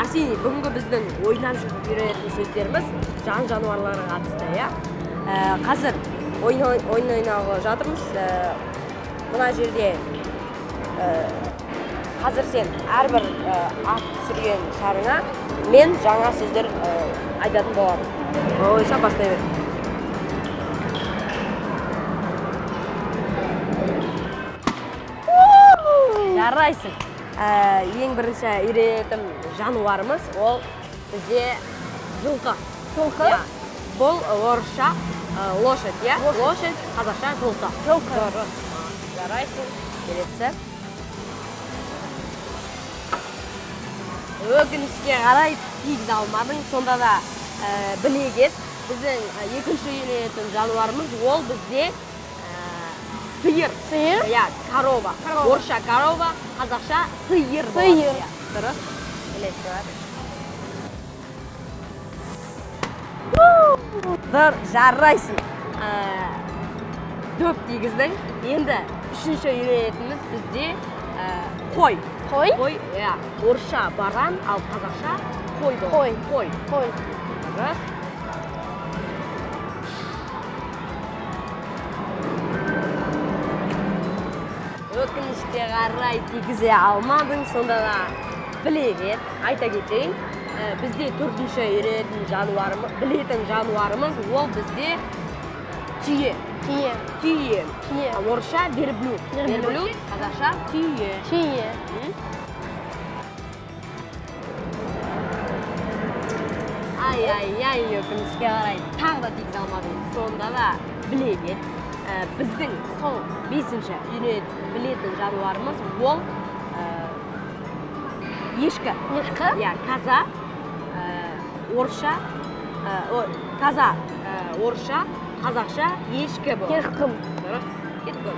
Арсений, бүгінгі біздің ойнап жүріп үйренетін сөздеріміз жан жануарларға қатысты, иә? Қазір ойын ойнағалы жатырмыз. Мына жерде қазір сен әрбір ат түсірген шарыңа мен жаңа сөздер айтатын боламын. Ойса бастай бер. Жарайсың. Ең бірінші үйренетін жануарымыз ол бізде жылқы. Жылқы? Иә. Бұл орысша лошадь, иә? Лошадь, қазақша жылқы. Жылқы. Дұрыс. Жарайсың. Келесі. Өкінішке қарай тигізе алмадың, сонда да біле кет. Біздің екінші үйренетін жануарымыз ол бізде сиыр. Сиыр? Иә, корова. Корова. Орысша корова, қазақша сиыр болады. Сиыр. Иә, дұрыс. Келесі бар. Жарайсың. Дөп тигіздің. Енді үшінші үйренетініміз бізде қой. Қой? Қой, иә. Орысша баран, ал қазақша қой болады. Қой. Қой. Қой. Дұрыс. Өкінішке қарай тигізе алмадың, сонда да біле кет. Айта кетейін, бізде төртінші үйренетін жануарымыз, білетін жануарымыз ол бізде түйе. Түйе. Түйе. Түйе. Орысша верблюд. Верблюд. Верблюд, қазақша түйе. Түйе. Ай, ай, ай, өкінішке қарай тағы да тигізе алмадың, сонда да біле кет. Біздің сол бесінші білетін жануарымыз ол ешкі. Ешкі? Иә, коза, орысша, коза, орысша, қазақша ешкі болады. Ешкі. Дұрыс. Кеттік.